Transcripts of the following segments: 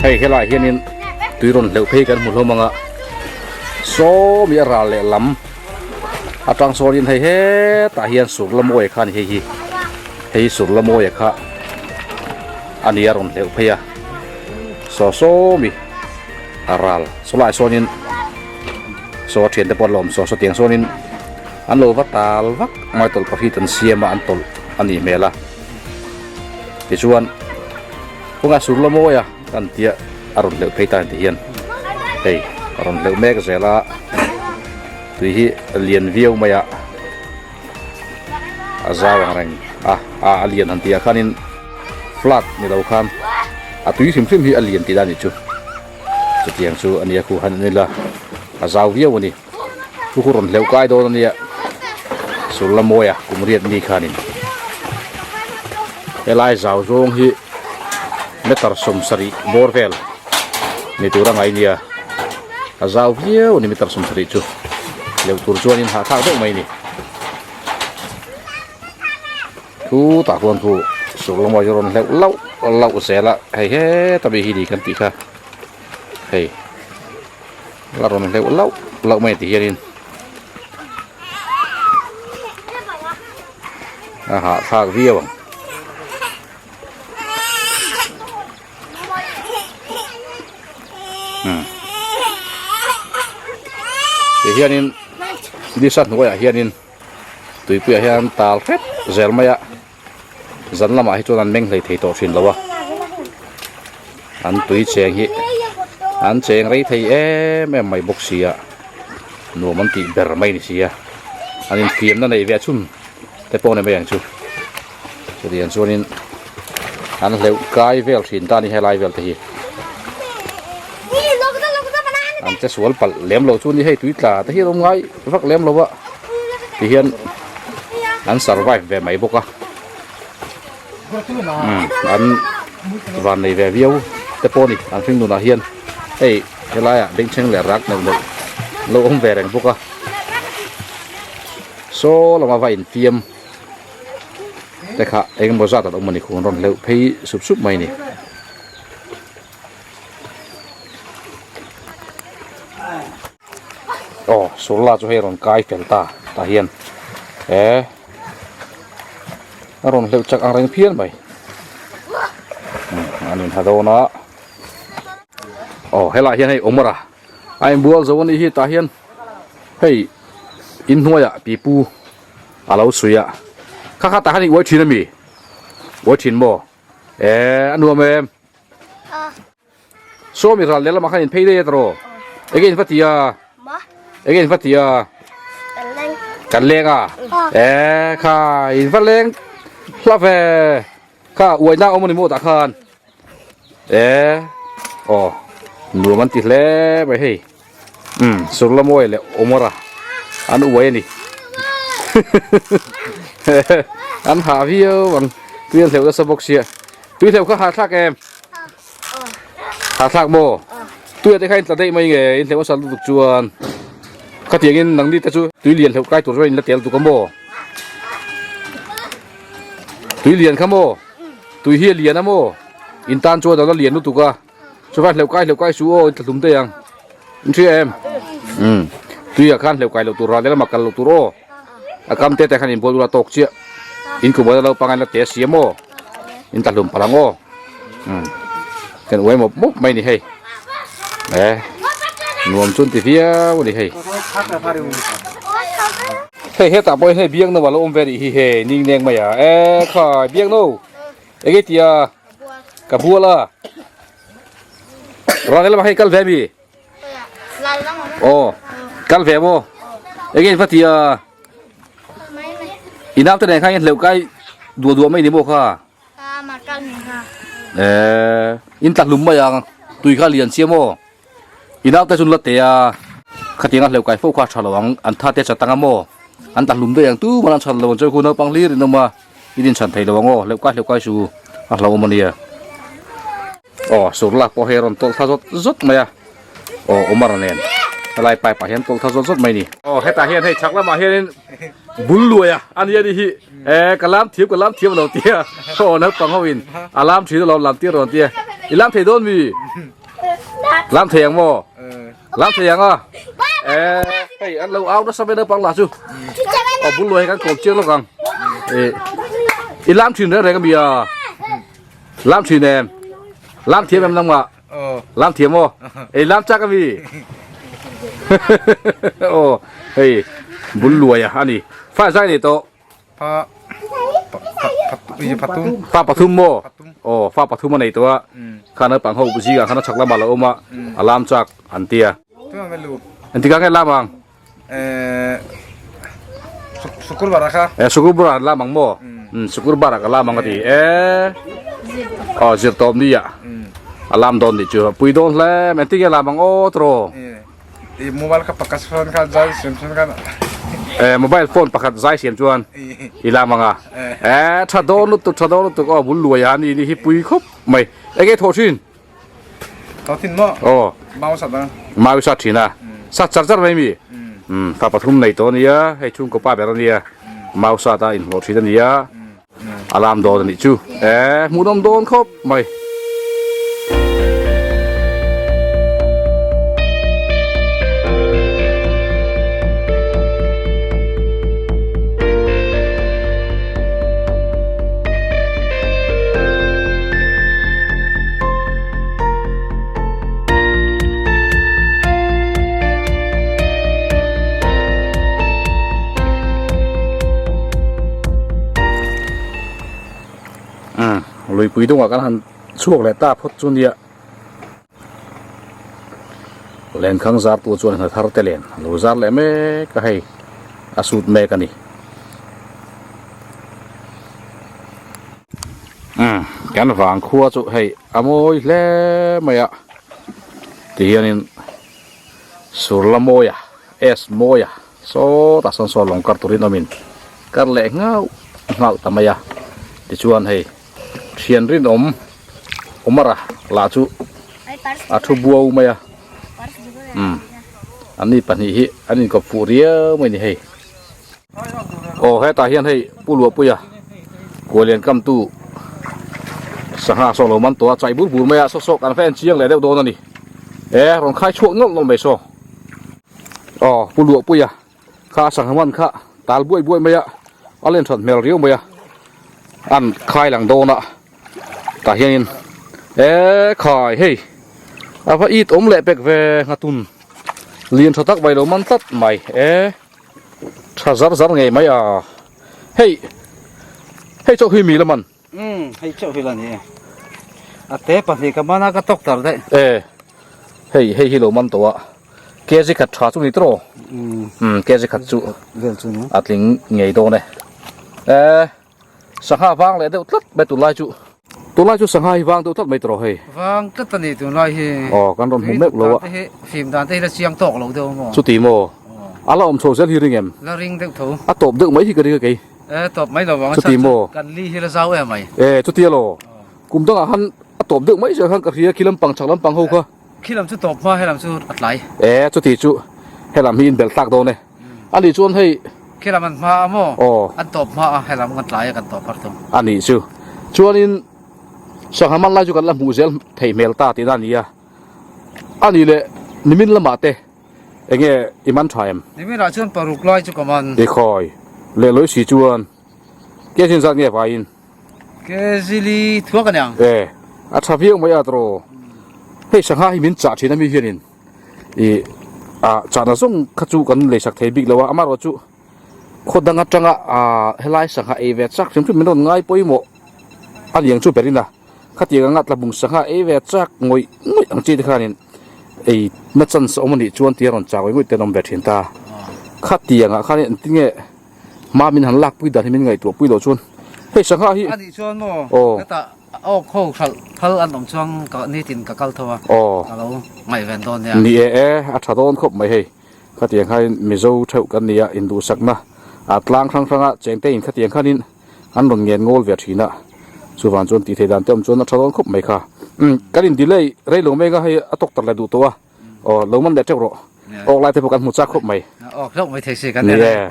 Hei helaiah hianin tui rawn hleuh phei kan hmu hlawm ang a, sawmi a ral leh lam atang sawnin hei hetah hian sur la mawi kha a ni hei hi, hei hi sur la mawi kha a ni a rawn hleuh phei a, saw sawmi a ral saw laiah sawnin saw a thiante pawh an la awm saw saw tiang sawnin an lo va tal vak mai tawlh pahnih an siam a an tawlh a nih hmel a tichuan. Kawngah sur la mawi a kan tia a rawn hleuh phei ta ti hian hei a rawn hleuh mek zel a tui hi a lian viau mai a a zau ang reng a a a lian han tih ah khanin flat ni lo khan a tui hrim hrim hi a lian tih dan a nih chu chutiang chu a nia khu han en ila a zau viau a ni chu khu rawn hleuh kai dawn a nia sur la mawi a kum riat mi khanin helai zau zawng hi meter 70 bawr vel ni tur a ngai nia a zau viau a ni meter 70 chu leuh tur chuanin hahthlak deuh mai a ni chu tah khuan khu sur la mawi chu rawn hleuh lauh lauh zel a hei heta mi hi ni kan tih kha hei. La rawn hleuh lauh lauh mai ti hianin a hahthlak viau ang. Hmm. Ti hianin nisa hnuaiah hianin tuipuiah hian tal hrep zel mai a. Zan lamah hi chuan an meng hlei thei tawh thin lo a, an tui cheng hi an cheng rei thei em em mai bawk si a, nuam an tih ber mai ni si a, an infiamna neih ve chhun te pawh ni mai ang chu, chutiang chuanin an hleuh kai vel thin ta a ni helai vel te hi, an che sual palh lem lo chu ni hei tui tla te hi a awm ngai vak lem lo a. Ti hian an survive ve mai bawk a umm an van nei ve viau te pawh a ni an hring nunah hian hei helaiah bengchheng leh rak neuh neuh lo awm ve reng bawk a saw lama va infiam te kha engemaw zat an awm a ni khuan rawn hleuh phei sup sup mai a ni. Aw surla chu hei a rawn kai fel ta tah hian he a rawn hleuh chak ang reng phian mai an inha dawn a aw helaiah hian hei awmara a inbual zo a nih hi tah hian hei inhnuaiah pipu a lo suih a kha kha tah khan i uai thin a mi uai thin maw eh a nuam em. Sawmi ral leh lamah khan in phei daih a tawh enge in va ti a enge in va ti a kan leng a e kha in va leng hla ve kha uaina awm a ni maw tah khan e aw nuam an ti hle mai hei um Surlamawi leh Omara an uai a ni an hah viau ang tui an hleuh nasa bawk sia tui hleuh kha hahthlak em. Hahthlak maw? Tuia te kha in tla daih mai nge in hleuh a sal lutuk chuan khatiangin nangni te chu tui lian hleuh kai tur chuan in la tel tuk a maw? Tui lian kha maw? Tui hi a lian a maw? In tan chuan a la lian lutuk a chuva hleuh kai hleuh kai su aw in tla hlum daih ang in hria em? Umm tuiah khan hleuh kai loh tur ral lehlamah kal loh tur aw a kam te te khan in bual ula tawk chiah in kum a la naupang a in la te si a maw? In tla hlum palh ang aw. umm kan uai mawp mawp mai a ni hei e nuam chu an ti viau a ni hei hei hetah pawh hian hei biang no a lo awm ve a nih hi hei ning leng mai a e khai biang no enge tia ka bual a ral lamah hei kal ve ami aw kal ve maw enge in va tia i naute nen khan in hleuh kai duah duah mai ni maw kha. Eh, in tla hlum mai ang tui kha lian chiam aw i naute chu an la te a khatiang a hleuh kai fo kha a tha lo ang an tha te chat ang a maw an tla hlum daih ang tumah an chhan lo ang chuan khu naupang hlir in awm a in inchhan thei lo ang aw hleuh kai hleuh kai su a hlauhawm a nia. Aw sur lak pawh hei a rawn tawlh thla zawt zawt mai a aw Omar nen helai pipe ah hian tawlh thla zawt zawt mai a ni. Aw hetah hian hei chhak lamah hianin bul luai a a ni a ni hi eh ka lam thiam ka lam thiam lo tia aw naupang ho in a lam thin alawm lam tir rawn tia i lam thei dawn mi? Lam thei ang maw? Lam thei ang a? Eh, hei an lo au nasa mai naupang lah chu. Aw bul luai kan kawm chiang lawk ang. Eh, i lam thin reng reng ami a? Lam thin em? Lam thiam em nangmah? Lam thiam aw? Ei lam chak ami? Aw, hei bul luai a ani. Fa zai nei tawh. Fa pathum. Fa pathum maw? Aw, fa pathum a nei tawh a. Kha naupang ho zingah khan a chhak lamah a lo awm a, a lam chak an ti a. Engtikah nge lam ang? Sukurbar kha. Eh, Sukurbar an lam ang maw? Sukurbar ah ka lam ang a ti. Eh, aw zirtawp ni ah a lam dawn nih chu. Pui dawn hle mai. Engtin nge lam ang aw tiraw? I mobile kha pakhat phone kha zai siam chuan khan Eh, mobile phone pakhat zai siam chuan i lam ang a. Eh, tha dawn lutuk, tha dawn lutuk. Aw, bul luai a ni ni hi pui khawp mai. Enge thawh thin? Thawh thin maw? Aw. Mau sat ang. Mau sat thin a. Sat char char mai mi? Um, fa pathum nei tawh a nia, hei chhungkaw pa ber a nia. Mau sat a inhlawh thin a nia. A lam dawn a nih chu. Eh, hmuhnawm dawn khawp mai. Umm luipui dungah kan han chhuak leh ta phawt chu nia lenkhang zar tu chuan hna thar te len a lo zar leh mek a hei a sut mek a ni umm kan vang khua chu hei a mawi hle mai a tihianin Surla mawia S mawia sawtah sawn saw lawng kar turin awmin kar leh nghauh nghauh ta mai a tichuan hei thian rinawm Omara lah chu a thu buau mai a umm an ni pahnih hi an inkawp fuh riau mai a ni hei aw hetah hian hei Pu Luahpuia Kualian kamtu sangha saw lo man tawh a chai bur bur mai a saw saw kan va en chiang leh deuh dawn a ni e rawn khai chhuak nawlh nawlh mai saw aw Pu Luahpuia kha sangha man kha tal buai buai mai a a len that hmel riau mai a an khai lang dawn a tah hianin e khai hei a va it awm leh pek ve nghatun lian tha tak mai lo man tlat mai e tha zar zar ngei mai a hei hei chauh hi mi la man um hei chauh hi la ni e a te pahnih ka man a ka tawk tar daih e hei hei hi lo man tawh a kg khat tha chu ni tawh um kg khat chu vel chu ni a tling ngei dawn e e sangha vang leh deuh tlat mai tunlai chu tunlai chu sangha hi vang deuh tlat mai tawh hei vang tlat a ni tunlai hi aw kan rawn hmu meuh lo a fim dan te hi la chiang tawk lo deuh maw chuti maw a la awm chho zel hi ring em la ring deuh tho a tawp deuh mai hi ka ring a kei e tawp mai lo vang chuti maw kan li hi la zau em mai e chuti alo kum dangah han a tawp deuh mai zel khan ka hria khi lampang chhak lampang ho kha khi lam chu tawp hma he lam chu a tlai e chuti chu helam hi inbelh tlak dawn e Ani chuan hei. Khi lam an hma a maw? Aw. An tawp hma a, he lam kan tlai a kan tawp har thung. A nih chu. Chuanin sangha man lai chu kan la hmuh zel thei hmel ta tihna a ni a. A nih leh nimin lamah te enge i man tha em? Nimin ah chuan paruk lai chu ka man. I khawi leh lawi si chuan ke zin zat nge vaiin? Ke zili thuak a niang. E, a tha viau mai a tawh. Hei sangha hi min chah thin a mi hianin. Ih ah chahna zawng kha chu kan lei sak thei bik lo a amaherawh chu khaw dang atanga ah helai sangha ei ve chak hrim hrim min rawn ngai pawimawh a liang chu ber in a khatiang anga tlabung sangha ei ve chak ngawih ngawih ang chi te khanin ei na chance a awm a nih chuan tia rawn chak ngawih ngawih te an awm ve thin ta khatiang ah khan engtin nge hma min han lak pui dan hi min ngaihtuah pui loh chuan hei sangha hi a nih chuan maw aw hetah Awk ho hralh phal an awm chuan ka nitin ka kal tho a, ka lo ngaihven dawn nia. Ni e e, a tha dawn khawp mai hei. Khatiang khain Mizo theuh kan nia induhsakna a tlang hrang hranga chengte in khatiang khanin an rawn ngen ngawl ve thin a, chuvang chuan tih theih dan te awm chuan a tha dawn khawp mai kha. Umm kan in delay rei lo mek a hei a tawk tak leh duh tawh a, aw lo man leh teuh rawh. Awk lai te pawh kan hmu chak khawp mai. Awk hlauh mai thei si kan Ni e.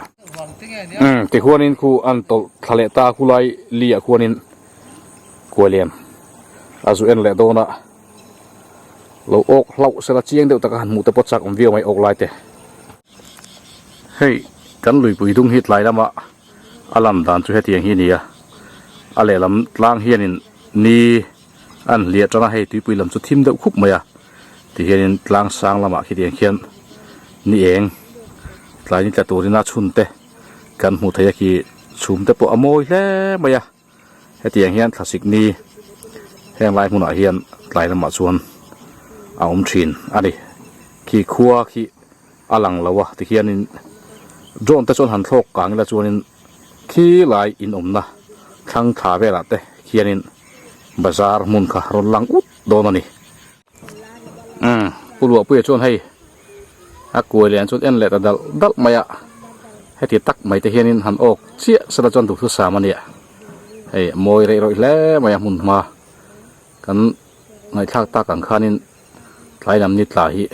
Umm tihuanin khu an tawlh thla leh ta khulai li ah khuanin. Kualian a zu en leh dawn a. Lo awk hlauh sela chiang deuh taka han hmuh te pawh chak awm viau mai awk lai te. Hei kan luipui dung hi tlai lama a lan dan chu hetiang hi a ni a, a lehlam tlang hianin ni an hliah tan a, hei tuipui lam chu thim deuh khup mai a, tihianin tlang sang lamah khitiang khian ni eng tlai ni tla turin a chhun te kan hmuh theih a khi chhum te pawh a mawi hle mai a. Hetiang hian thlasik ni heng lai hmunah hian tlai lamah chuan a awm thin a ni. Khi khua khi a lang lo a tikhianin drone te chuan han thlawk kang ila chuanin khi lai inawmna thlang thla velah te khianin bazar hmun kha rawn lang ut dawn a ni. Umm Pu Luahpuia chuan hei a kuai leh ang chuan en leh ta dalh dalh mai a, heti tak mai te hianin han awk chiah sela chuan duhthusam a nia, hei mawi reih rawih hle mai a hmun hma kan ngaihthlak tak ang khanin tlai lam ni tla hi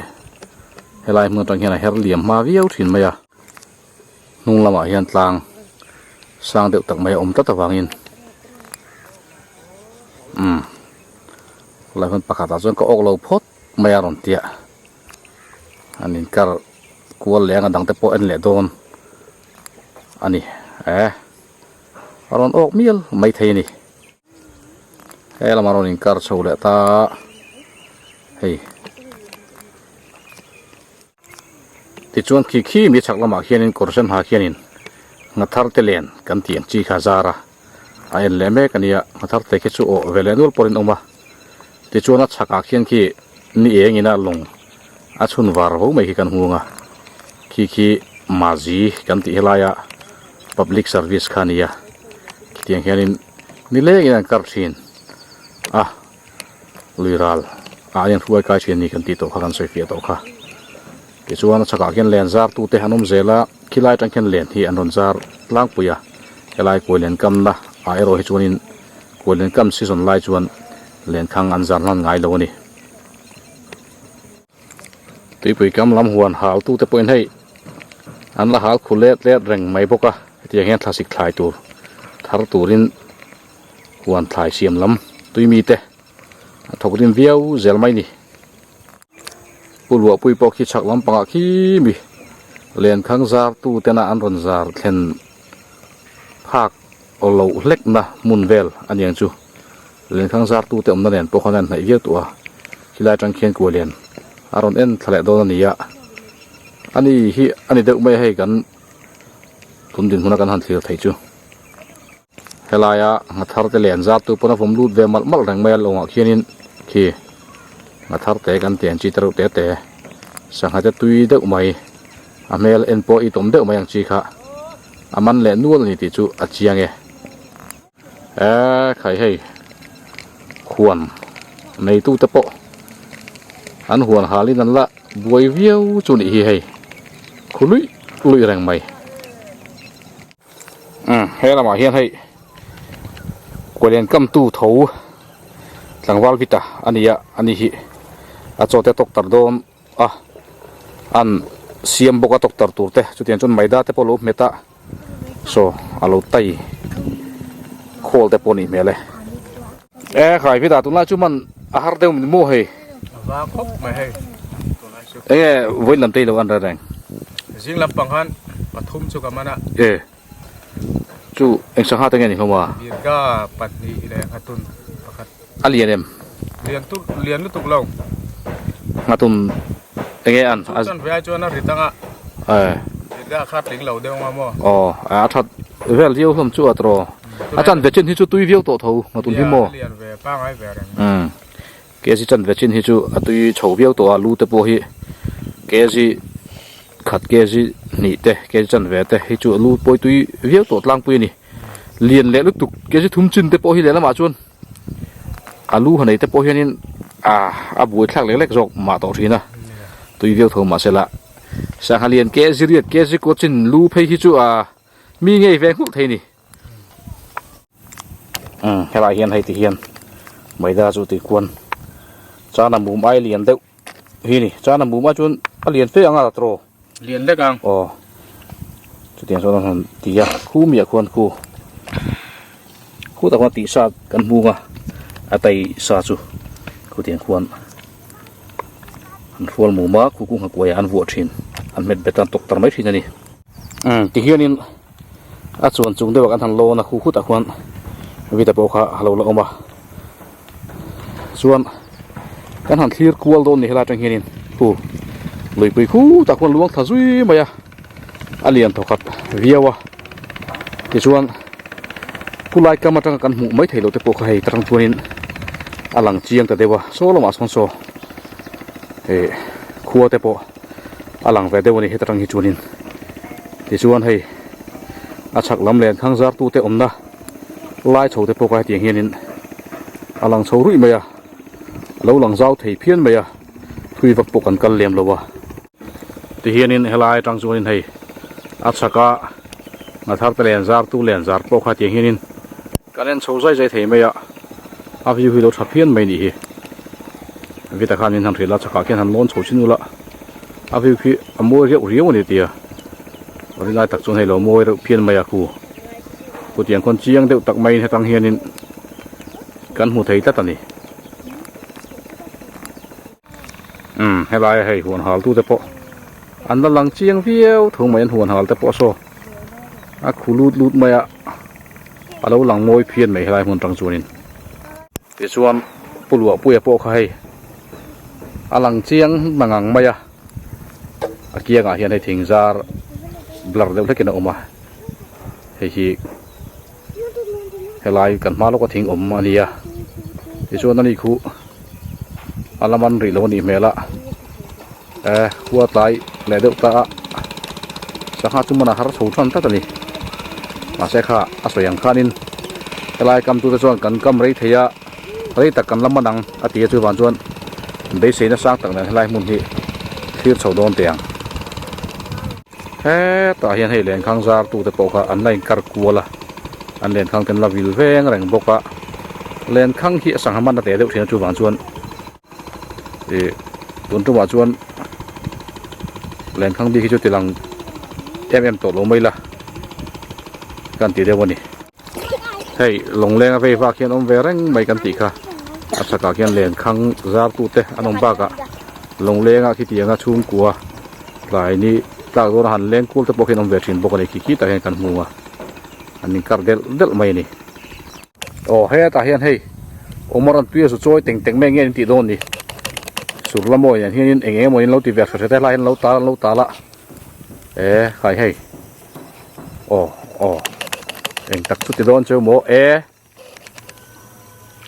helai hmun atang hian a her liam hma viau thin mai a, hnung lamah hian tlang sang deuh tak mai a awm tlat avangin umm. Khulai hmun pakhatah chuan ka awk lo phawt mai a rawn tia an inkar kual leh anga dang te pawh en leh dawn a ni e a rawn awk mial mai thei a ni he lamah rawn inkar chho leh ta hei Tichuan khi khi mi chhak lamah khianin kawr sen ha khianin nghathar te len kan tih ang chi kha a zar a, a en leh mek a nia, nghathar te khi chu awh ve leh nual pawhin awm a, tichuan a chhakah khian khi ni eng ina lawng a chhun var vo mai khi kan hmu ang a, khi khi mazi kan tih helaia public service kha a nia, khitiang hianin nilengin an kar thin a. Lui ral ah hian hruai kai thin a ni kan tih tawh kha kan sawi fiah tawh kha. Tichuan a chhakah khian len zar tute an awm zel a, khilai atang khian len hi an rawn zar tlangpui a, helai kuai len kamna ah erawh hi chuanin kuai len kam season lai chuan len khang an zar hlan ngai lo a ni. Tuipui kam lam huan hal tute pawhin hei an la hal khu let let reng mai bawk a, hetiang hian thlasik thlai tur thar turin huan thlai siam lam tui mite a thawk rim viau zel mai ni. Pu Luahpui pawh khi chhak lampangah khi mi lenkhang zar tu tena an rawn zar thlen phak aw loh hlekna hmun vel a niang chu. Lenkhang zar tute awmna nen pawh khan a inhnaih viau tawh a, khilai atang khian kuai lian a rawn en thla leh dawn a ni a, ani hi a ni deuh mai a hei kan tun dinhmuna kan han thlir thei chu. Helaia nghathar te len zar tu pawn a vawm lut ve malh malh reng mai a lawngah khianin khi nghathar te kan ti ang chi te reuh te te sangha te tui deuh mai a hmel en pawh i tawm deuh mai ang chi kha a man leh nual a ni tih chu a chiang e. Eee khai hei huan neitu te pawh an huan halin an la buai viau chu nih hi hei khu luih luih reng mai umm he lamah hian hei kualian kamtu tho tlangval vita a ni a ani hi a chaw te tawk tar dawn a an siam bawk a tawk tar tur te chutiang chuan maida te pawh a lo hmet a. Saw a lo tai khawl te pawh a nih hmel e. E khai vita tunlai chu man a har deuh min maw hei. A va khawp mai hei tunlai chu. Enge vawiin lam tei lo an reng reng. Zing lampang khan pathum chu ka man a. E chu eng sangha te nge ni hlawm a? Dirga pahnih leh nghatun pakhat. A lian em? Lian tu lian lutuk lo. Nghatun enge an? Chu chan ve ai chuan a ri tang a. Eh. Dirga kha tling lo deuh nga maw? Aw, a that vel viau hlawm chu a tawh. A chan ve chin hi chu tui viau tawh tho nghatun hi maw? Nia, a lian ve pangai ve reng. Umm. Kg chan ve chin hi chu a tui chho viau tawh a, lu te pawh hi kg khat kg hnih te kg chan ve te hi chu a lu pawi tui viau tawh tlangpui a ni. Lian leh lutuk kg thum chin te pawh hi lehlamah chuan a lu ha nei te pawh hianin ah a buai thlak lek lek zawk mah tawh thin a tui viau tho mahse la sangha lian kg riat kg kawt chin lu phei hi chu ah mi ngei ve nghulh thei a ni umm helai hian hei ti hian maida chu tui kuan chana mum ai lian deuh hi ni chana mum ah chuan a lian fe ang a tawh. Lian lek ang. Aw. Chutiang chuan an han ti a, khu miah khuan khu. Khu tak khuan tih sa kan hmung a, a tai sa chu khutiang khuan. An hrual mum a, khu kung hakuaiah an vuah thin. An hmet bet a, an tawk tar mai thin a ni. Umm tihianin a chuan chung deuhah kan han lawn a, khu khutah khuan vita pawh kha a lo la awm a. Chuan kan han thlir kual dawn ni helai atang hianin khu luipui khutah khuan luang thla zui mai a, a lian thawkhat viau a. Tichuan khulai kam atanga kan hmuh mai theih loh te pawh kha hei tarang chuanin a lang chiang ta deuh a, saw lamah sawn saw ih khua te pawh a lang ve deuh a ni heta tang hi chuanin tichuan hei a chhak lam len thang zar tute awmna lai chho te pawh kha hetiang hianin a lang chho ruih mai a a lo lang zau thei phian mai a thui vak pawh kan kal lem lo a. Tihianin helai atang chuanin hei a chhaka hnathar te len zar tu len zar pawh kha tiang hianin kan en chho zai zai thei mai a, a view hi lo tha phian mai nih hi. Vita khan min han hrilh a chhakah khian han lawn chho chin ula a view khi a mawi reuh riau a ni tia rinai tak chuan hei lo mawi reuh phian mai a khu khutiang khawn chiang deuh tak maiin hetang hianin kan hmu thei tlat a ni. Umm helai hei huan hal tute pawh an la lang chiang viau tho mai an huan hal te pawh saw a khu lut lut mai a a lo lang mawi phian mai helai hmun tang chuanin tichuan pu luahpuia pawh kha hei a lang chiang mangang mai a a kiangah hian hei thing zar blur deuh hlekin a awm a hei hi Helai kan hma lawka thing awm a nia tichuan ani khu a la man rih lo a nih hmel a e khua tlai leh deuh ta a sangha chu man a har chho tan tlat a ni mahse kha a sawi ang khanin helai kam tute chuan kan kam rei thei a rei tak kan la man ang a ti a chuvang chuan beisei na sang tak nen helai hmun hi thlir chho dawn teh ang. Hetah hian hei lenkhang zar tute pawh kha an la inkar kual a, an lenkhang te an la vil veng reng bawk a, lenkhang hi a sangha man a teh deuh thin a chuvang chuan ih tun tumah chuan lenkhang bik hi chu tilang em em tawh lo mai la kan ti deuh a ni. Hei lawnglenga vei vak hian awm ve reng mai kan tih kha a chhakah khian lenkhang zar tute an awm bakah lawnglenga khitianga chhungkua tlai ni tlak dawn a han leng kual te pawh khian awm ve thin bawk a ni khi khi tah hian kan hmu a an inkar delh delh mai a ni. Aw hetah hian hei awm a rawn tui a zu chawi teng teng mai nge an tih dawn ni sur la mawi nen hianin eng eng emaw in lo ti ve hre hre te helai hian an lo tal an lo tal a e khai hei. Aw aw eng tak chu ti dawn cheu maw e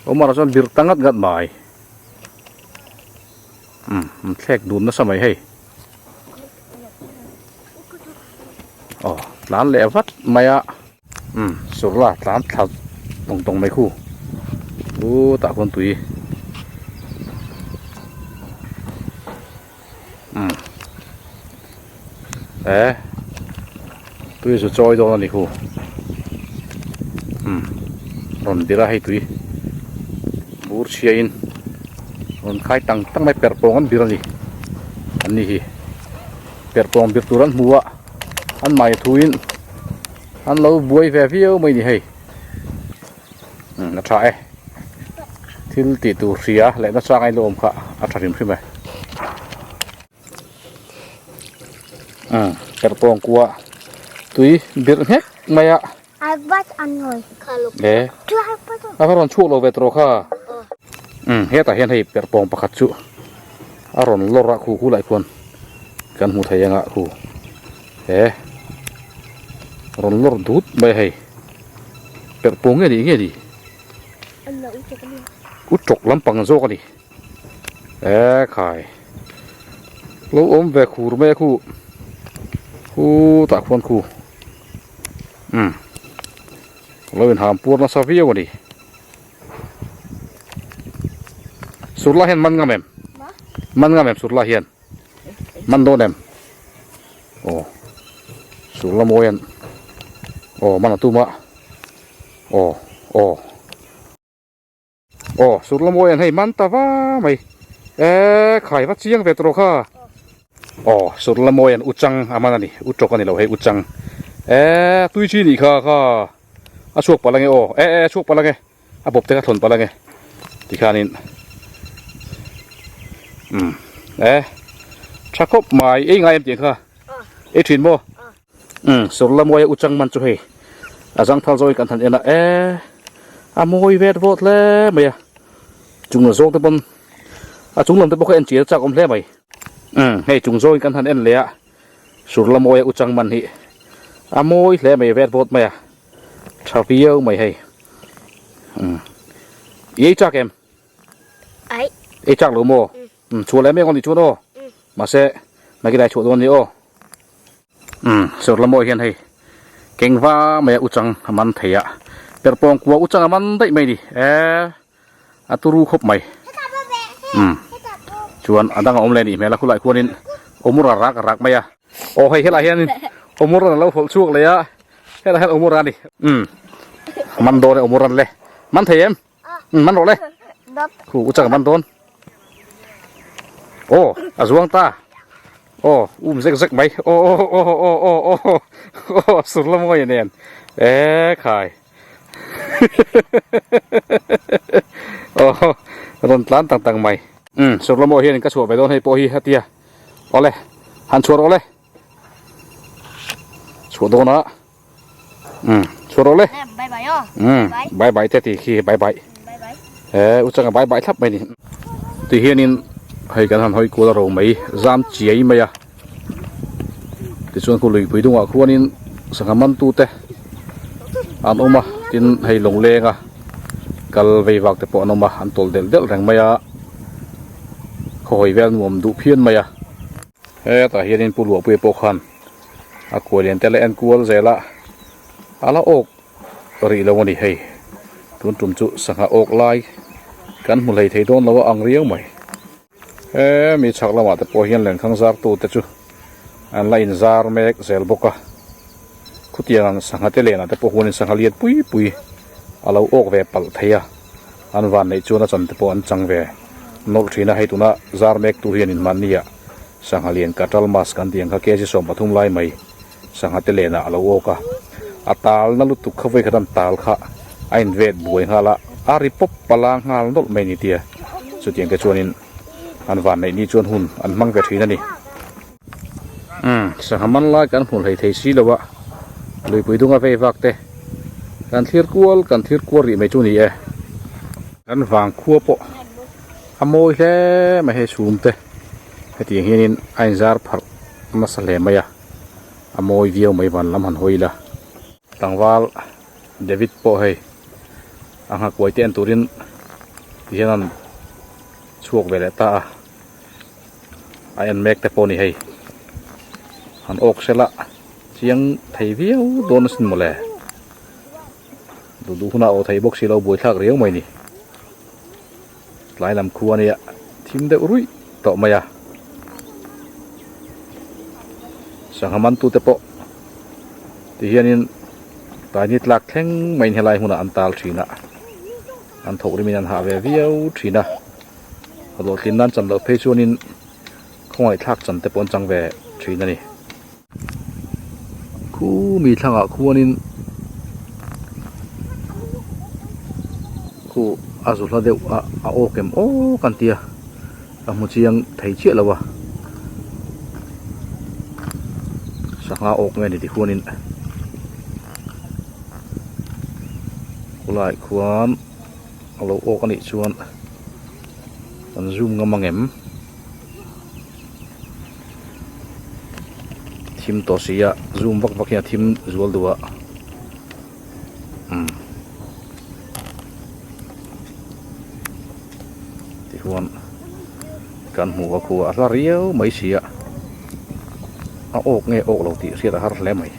awm ah chuan bir ta ngat ngat mai umm an thlek dun nasa mai hei aw tlan leh vat mai a umm surla tlan thla tawng tawng mai khu u tah khuan tui umm e tui zu chawi dawn a ni hu umm rawn dir a hei tui bur chhia in rawn khai tang tang mai perh pawng an bir a ni an ni hi perh pawng bir tur an hmu a an mahni thu in an lo buai ve viau mai a ni hei umm a tha e thil tih tur hria leh nasa ngailo awm kha a tha hrim hrim e umm perpawng kua tui birh nghek mai a e a va rawn chhuak lo ve tawh kha umm hetah hian hei perpawng pakhat chu a rawn lawr a khu khu lai khuan kan hmu thei anga khu e rawn lawr dut mai a hei. Perh pawh nge ni nge ni? U tawk lampang zawk a ni. E khai. Lo awm ve khur mai a khu. Khu tah khuan khu. Um. Lo inham puar nasa viau a ni. Surla hian man ngam em? Man ngam em surla hian? Man dawn em? Aw sur la mawi an aw man a tum a aw aw aw sur la mawi an hei man ta va mai e khai va chiang ve tawh kha aw sur la mawi an u chang a man a ni u tawk a ni lo hei u chang e tui chi nih kha kha a chhuak palh ange aw e e a chhuak palh ange. A bawp te kha thlawn palh ange tikhanin umm E tha khawp mai ei ngai em tih kha ei thin maw um sawrla mawi a uchang man chu hei a zangthal zawng in kan han en a e a mawi vet vawt hle mai a chung la zawng te pawn a chung lam te pawh kha en chian a chak awm hle mai um hei chung zawng in kan han en leh a sawrla mawi a uchang man hi a mawi hle mai vet vawt mai a tha viau mai hei um i ei chak em. Ai. Ei chak lo maw? Um chhuah leh mek aw nih chuan aw. Mahse nakilai chhuah dawn ni aw. Um sawr la mawi hian hei keng va mai a uchang a man thei a. Perhpawng kua uchang a man daih mai ni. E a turu khawp mai. Um chuan a dang a awm leh nih hmel a khulai khuanin awmur a rak a rak mai a. Aw hei helai hianin awmur a lo hawlh chhuak leh a. Helai hian awmur a ni. Um man dawn e awmur an le. Man thei em? Man rawh le. Khu u chang man dawn. Aw a zuang ta. Aw um zek zek mai. Aw aw aw aw aw aw aw sur la mawi nen. E khai. Aw rawn tlan tang tang mai. Um sur la mawi hian ka chhuah ve dawn hei pawh hi a tia. Awle han chhuah rawh le. Chhuah dawn a. Um chhuah rawh le. Bye bye aw. Um bye bye te ti khi bye bye. E u changa bye bye thlap mai ni. Ti hianin hei kan han hawi kual a ro mai zam chiai mai a. Tichuan khu luipui dungah khuanin sangha mantu te an awm a tin hei lawng leng a kal vei vak te pawh an awm a an tawl delh delh reng mai a khaw hawi vel nuam duh phian mai a. Hetah hianin Pu Luahpuia pawh khan a kuai lian te la en kual zel a, a la awk rih lo a ni hei. Tun tum chu sangha awk lai kan hmu hlei thei dawn lo a ang riau mai. He mi chhak lamah te pawh hian lenkhang zar tu te chu an la inzar mek zel bawk a. Khutiang ang sangha te lenah te pawh huanin sangha lian pui pui a lo awk ve palh thei a, an van neih chuan a chan te pawh an chang ve nawlh thin a. Hei tuna zar mek tu hianin mahnia sangha lian katal mask an tih ang kha kg 13 lai mai sangha te lenah a lo awk a, a tal na lutuk kha vawikhat an tal kha a invet buai nghal a, a ri pawp a la nghal nawlh mai ni tia chutiang te chuanin an van neih ni chuan hun an hmang ve thin a ni. Umm sangha man lai kan hmu hlei thei si lo a, luipui dunga vei vak te kan thlir kual kan thlir kual rih mai chu ni e. Kan vang khua pawh a mawi hle mai hei chhum te hetiang hianin a inzar pharh nasa hle mai a, a mawi viau mai van lam han hawi ila. Tlangval David pawh hei a nghakuai te en turin tihian an chhuak ve leh ta a. A en mek te pawh a ni hei han awk sela chiang thei viau dawn asin mawle duh duh hunah aw thei bawk si lo buaithlak riau mai ni tlai lam khu ania thim deuh ruih tawh mai a sangha man tute pawh ti hianin tlai ni tlak thleng maiin helai hmunah an tal thin a an thawk rimin an hah ve viau thin a. Hlawhtlin nan chan loh phei chuanin khawngaih thlak chan te pawh an chang ve thin a ni. Khu mi thlangah khuanin khu a zu hla deuh a a awk em awk an tia ka hmu chiang thei chiah lo a sangha awk nge ni ti khuanin khulaiah khuan. A lo awk a nih chuan kan zoom ngam ang em? Thim tawh si a, zoom vak vak hian a thim zual duh a. Umm. Tichuan kan hmu a khu a hla riau mai si a, a awk nge awk lo tih hriat a har hle mai.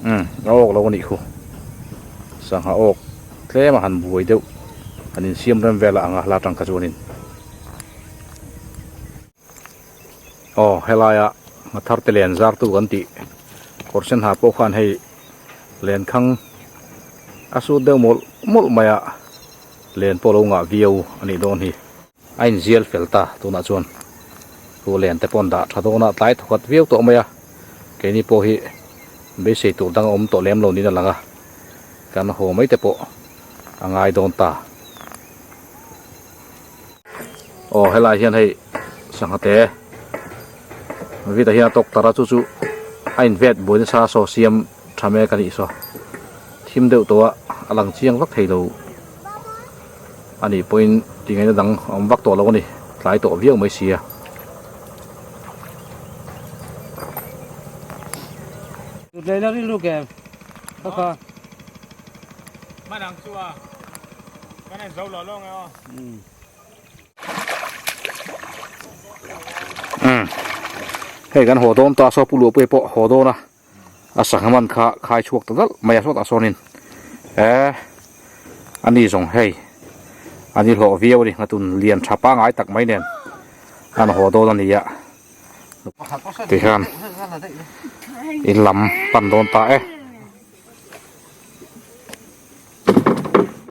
Umm a awk lo a nih khu sangha awk tlem a han buai deuh han insiam rem vel a ang a hla tang kha chuanin aw helaia nghathar te len zar tu kan tih kawr sen ha pawh khan hei lenkhang a sut deuh mawlh mawlh mai a len pawh lo ngah viau a nih dawn hi. A inzial fel ta tunah chuan thu len te pawh an dah tha dawn a tlai thawkhat viau tawh mai a keini pawh hi beisei tur dang a awm tawh lem lo niin a lang a kan haw mai te pawh a ngai dawn ta. Aw helai hian hei sangha te vita hian a tawk tar a chu chu a in vet buai nasa saw siam tha mek a nih saw thim deuh tawh a a lang chiang vak thei lo a nih pawhin tingaihna dang a awm vak tawh lo a ni tlai tawh viau mai sia. Umm hei kan haw dawn ta saw pu luahpuia pawh haw dawn a a sangha man kha khai chhuak ta dalh mai a sawtah sawnin eh ani zawng hei an i hlawh viau a ni nghatun lian tha pangai tak mai nen an haw dawn a ni a tikhan in lam pan dawn ta e.